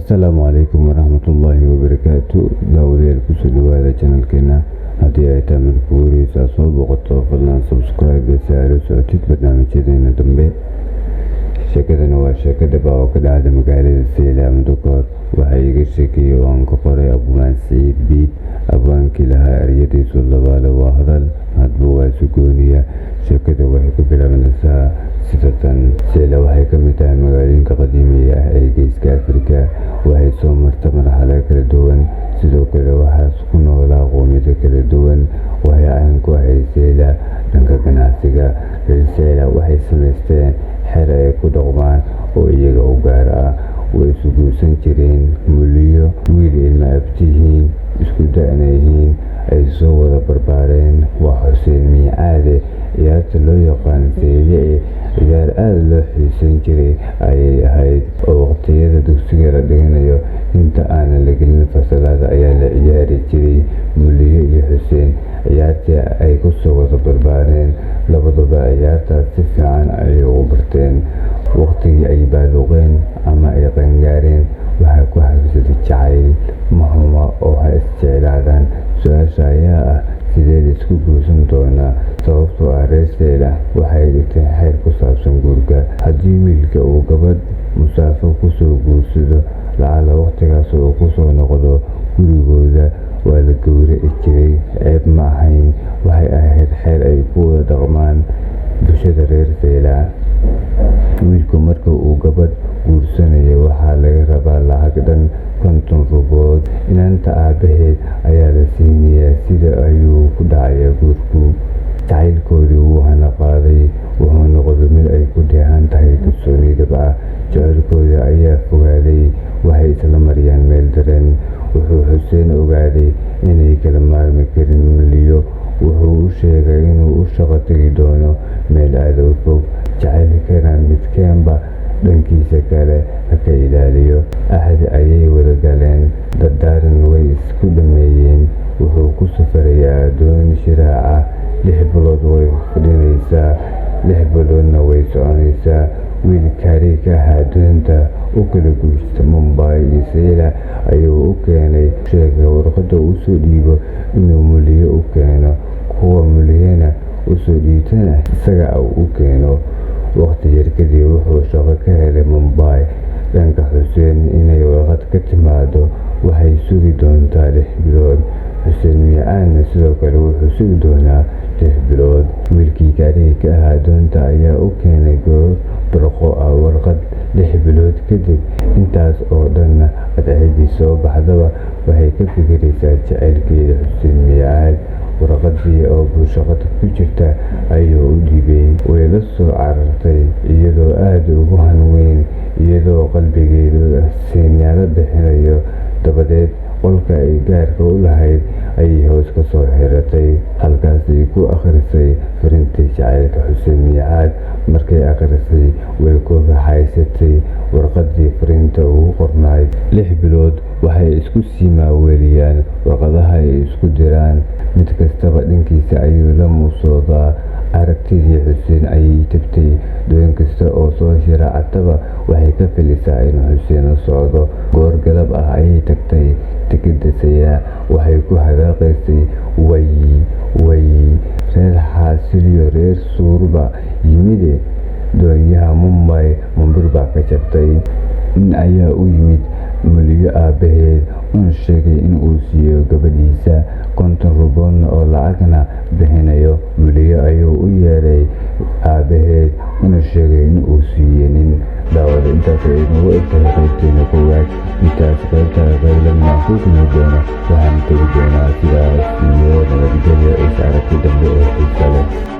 Asalaamu calaykum waraxmatullaahi wabarakaatu. Daawadayaal, kusoo dhawaada channelkeena. Haddii ay tahay marka ugu horeysa aad soo booqato, fadlan subscribe si aad la socotid barnaamijyadeena dambe. Sheekadani waa sheeko dhab ah oo ka dhacda magaalada Saylac muddo ka hor. Waxaa iiga sheekeeyey oo aan ka qoray Abwaan Siciid Biid, abwaankii lahaa ereyadiisu labaale waa hadal, hadba waa sugooniya. Sheekadu waxay ku bilaabanaysaa sida tan. Saylac waxay ka mid tahay magaalooyinka qadiimiga ah ee Geeska Afrika. Waxay soo martay marxalado kala duwan, sidoo kale waxaa ku noolaa qowmiyado kala duwan. Waxay caan ku ahayd Saylac dhanka ganacsiga. Reer Saylac waxay samaysteen xeer ay ku dhaqmaan oo iyaga u gaar ah. Way isu guursan jireen. Mulyo wiil ilma abtiyihiin, isku da'na yihiin, ay soo wada barbaareen, waa Xuseen Miicaade. Ciyaarta loo yaqaan Saylici ciyaar aad loo xiiseyn jiray ayay ahayd, oo waqtiyada dugsiga la dhiganayo inta aanan la gelin fasalada ayaa la ciyaari jiray. Mulyo iyo Xuseen ciyaartii ay kusoo wada barbaareen, labaduba ciyaartaas si fiican ayay ugu barteen. Waqtigii ay baaluqeen ama ay qaangaareen, waxaa ku habsaday jacayl. Ma xuma oo ha is jeclaadaan. Su-aasha ayaa ah, sidee la isku guursan doonaa? Sababtoo ah reer Saylac waxay dhigteen xeer ku saabsan guurka. Haddii wiilka uu gabadh musaafo kusoo guursado, lacala waqtigaas uu kusoo noqdo gurigooda, waa la gowraci jiray. Ceeb ma ahayn, waxay ahayd xeer ay ku wada dhaqmaan bulshada reer Saylac. Wiilku marka uu gabadh guursanayo waxaa laga rabaa lacag dhan 50 rubood. Inanta aabaheed ayaa la siinayaa. Sida ayuu ku dhacayaa guurku. Jacaylkoodii wuu hana qaaday, wuxuu noqday mid ay ku dheehan tahay kalsooni dhab ah. Jacaylkoodii ayaa fogaaday, waxay isla mariyaan meel daran. Wuxuu Xuseen ogaaday inay kala maarmi karin Mulyo. Wuxuu u sheegay inuu u shaqo tagi doono meel aad u fog, jacaylkana midkeenba dhankiisa kale ha ka ilaaliyo. Axdi ayay wada galeen, dardaaran way isku dhameeyeen. Wuxuu ku safarayaa doon shiraac ah. 6 bilood way fadhinaysaa, 6 biloodna way soconaysaa. Wiil kaari ka ahaa doonta u kala guursta Mumbai iyo Saylac ayuu u keenay. Sheegay warqadda uu soo dhiibo inuu Mulyo u keeno, kuwa Mulyana usoo dhiibtana isaga u keeno. Waqti yar kadib wuxuu shaqo ka helay Mumbai. Dhanka Xuseen, inay warqad ka timaado waxay sugi doontaa 6 bilood. Xuseen Miicaadna sidoo kale wuxuu sugi doonaa 6 bilood. Wiilkii gaariga ka ahaa doonta ayaa u keenay goor barqo ah warqad 6 bilood kadib. Intaas oo dhanna cadceeddii soo baxdaba waxay ka fikiraysaa jacaylkeeda Xuseen Miicaad. Warqaddii oo buushaqad ku jirta ayuu u dhiibay. Way la soo carartay iyadoo aad ugu hanweyn, iyadoo qalbigeedu siinaalo bixinayo. Dabadeed qolka ay gaarka u lahayd ayay hoos ka soo xiratay. Halkaasay ku akhrisay fariintii jacaylka Xuseen Miicaad. Markay akhrisay, way ku raaxaysatay warqaddii fariinta ugu qornayd. 6 bilood waxay isku sii maaweeliyaan warqadaha ay isku diraan. Mid kastaba dhankiisa ayuu la muusoodaa. Aragtidii Xuseen ayay tabtay. Doon kasta oo soo shiraacataba waxay ka filaysaa inuu Xuseen la socdo. Goor galab ah ayay tagtay dekedda Saylac. Waxay ku hadaaqaysay, "Way way, reer Xaasiliyo reer Suurba yimide, doonyaha Mumbai mambur baa ka jabtay." Nin ayaa u yimid Mulyo aabaheed, una sheegay in uu siiyo gabadhiisa, 50 ruboodna oo lacagna bixinayo. Mulyo ayuu u yeeray aabaheed, una sheegay in uu siiyey nin. Daawada, intaas ay noogu egtahay qaybteena koowaad. Intaas qaybta qayb lamid aan ku kulmi doono, waxaan tegi doonaa sidaas iyo nabadgelyo, is aragti dambe oo xiiso leh.